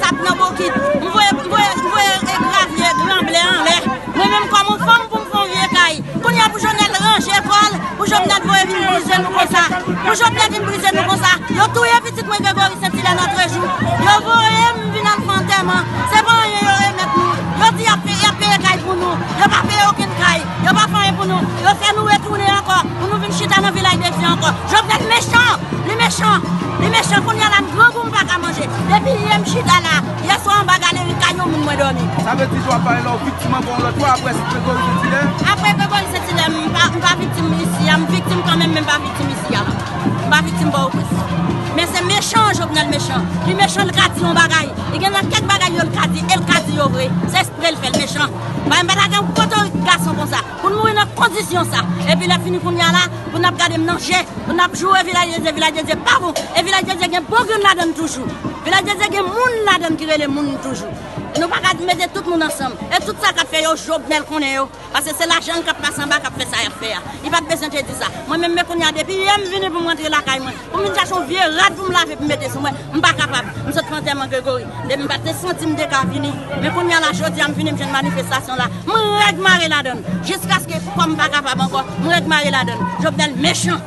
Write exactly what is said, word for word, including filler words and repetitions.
Sap nan bokit. M voye, m voye, m voye e gravye, gran blè anlè. Mwen menm kòm yon fanm pou m fè yon vye kay. Kounye a pou Jovenel ranje kò l, pou Jovenel voye vin brize nou konsa. Pou Jovenel vin brize nou konsa. Yo touye pitit mwen Gregory Saint-Hilaire nan trè jou. Yo voye m vin al fè antèman. Se pa anyen yo remèt nou. Yo di y ap, y ap peye kay pou nou. Yo pa peye okenn kay. Yo pa fè anyen pou nou. Yo fè nou retounen ankò. Pou nou vin chita nan Vilaj de Dye ankò. Jovenel mechan. Li mechan. Li mechan. Kounye a la m grangou m pa ka manje. Depi yè m chita la. Yè swa anba galeri kay yon moun mwen dòmi. Sa vle di jan w ap pale la, w viktim ankò yon lòt fwa apre Gregory Saint-Hilaire? Apre Gregory Saint-Hilaire, m pa, m pa viktim isi a. M viktim kanmenm, men m pa viktim isi a la. M pa viktim Pòtoprens. Men se mechan, Jovenel mechan. Li mechan, l ka di yon bagay. Li gen nan kèk bagay yo l ka di, e l ka di yo vre. Se espre l fè l mechan. Bagay m pa ta gen kote gason konsa. Pou n mouri nan kondisyon sa. Epi lè fini kounye a la, pou n ap gade m nan je, pou n ap joure Vilaj de Dye, Vilaj de Dye pa bon. E Vilaj de Dye gen bon grenn ladan l toujou. Vilaj de Dye gen moun ladan l ki rele moun toujou. Nou pa ka mete tout moun ansanm. E tout sa k ap fè yo, Jovenel konnen yo. Paske se lajan l k ap pase anba k ap fè sa y ap fè a. Li pa t bezwen te di sa. Mwen menm, men kounye a, depi yè m vini pou m rantre lakay mwen, pou m vin chache yon vye rad pou m lave, pou m mete sou mwen, m pa kapab. M sot fè antèman Gregory. Depi m pa te santi m te ka vini. Men kounye a la, jodi a, m vini, m jwenn manifestasyon la. M rèd mare ladan l. Jiskaske kò m pa kapab ankò, m rèd mare ladan l. Jovenel mechan.